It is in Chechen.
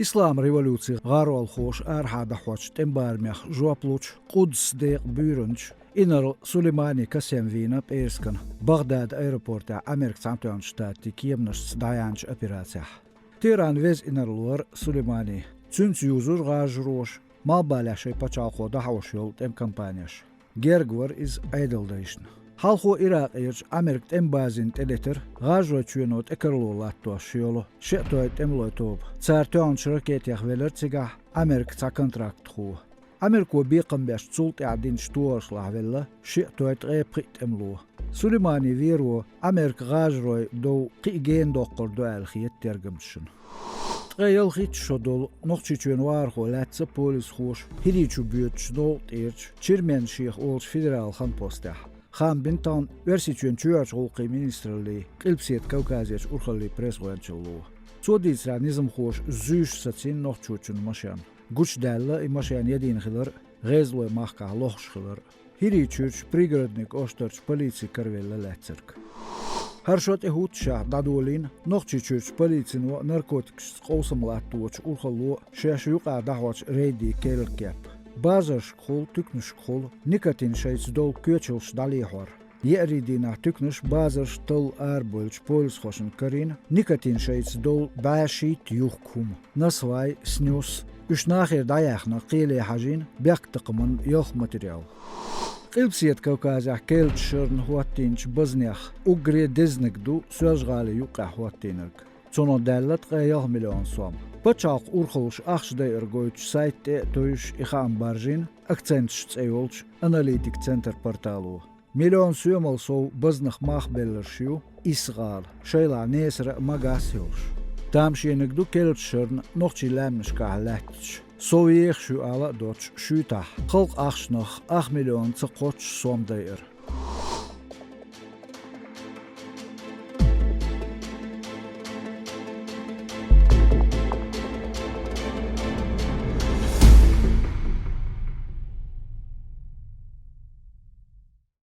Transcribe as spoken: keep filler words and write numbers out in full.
Ислам революцин гӀаролхоша арахьа дӀахьочу тӀеман барамех жоп лучу Къудсехь декъан буьйранча инарла Сулеймани Касем вийна пӀераскан Багъдад аэропортехь Америкин Цхьаьнатоьхначу Штатийн кеманашца дӀаяьхьначу операцехь. Тегеран веза инарла вара Сулеймани. Цуьнца юзура гӀажароша, малхбалехь шайн пачхьалкхо дӀахьош йолу тӀеман кампанеш. Герга вара иза Ӏедал дайшна. Хьалхо Иракъерчу Америкин тӀеман базина тӀелетира ГӀажаройчоьно тӀекарло латтош йолу шиъ той тӀемалойн тоба. Цара тоьхначу ракетех велира цигахь Америкин цхьа контрактхо. Америко бекхам беш цул тӀаьхьа динчу тохаршлахь велла шиъ той ткъе пхиъ тӀемало. Сулейманин веро Америка гӀажаройн дов кхин а гена доккхур ду аьлла хета тергамчашна. Ткъе ялхитта шо долу Нохчийчоьнан вахархо лаьцна полисхоша ХӀирийчу боьдучу новкъа тӀерачу Черменшех олучу федералан хан постехь. Хаам бина тахана Оьрсийчоьнан чоьхьарчу гӀуллакхийн министраллин Къилбаседа Кавказерчу урхаллин пресс-гӀоьнчалло. Цо дийцарехь, низамхоша зуьйш сацийна нохчочун машен. Гучудаьлла и машен ядийна хилар а, ГӀезалойн махкахь лохуш хилар а. ХӀирийчуьрчу Пригородный кӀоштарчу полици каравелла лаьцнарг. ХӀара шо тӀехӀуттушехь дӀадолийна Нохчийчуьрчу полицино наркотикашца къовсам латточу урхалло шаьш юкъахь дӀахьочу рейдийн керла кеп. Базаршкахула, туькнашкахула никотин шайца долу коьчалш дӀалехьор. Еарин дийнахь туькнаш, базарш талла арабевлча полисхошна карийна никотин шайца долу бӀе шийтта юхку хӀума: насвай, снюс. Уьш нахера дӀаяьхна, кхеле хьажийна бехктакхаман ялх материал. Къилбаседа Кавказехь керлачу шарна хӀоттийначу базанех уггаре дезаниг ду Соьлжа-ГӀалин юккъехь хӀоттийнарг. Цунах даьлла ткъе ялх миллион сом. Пачхьалкхан урхаллаш ахча дайар гойтучу сайта тӀе а тевжаш и хаам баржийна «Акценташ» цӀе йолчу аналитик центран портало. Миллион соьмал сов базанах мах белларш ю исс гӀала, шайлахь Несара а, Магас а йолуш. Тамашийна ду керлачу шарна нохчийн лаьмнашкахь лаьтташ, сов ехаш ю ала а доцуш, шуьйтахь, халкъан ахчанах ах миллион ца кхоччуш сом дайар.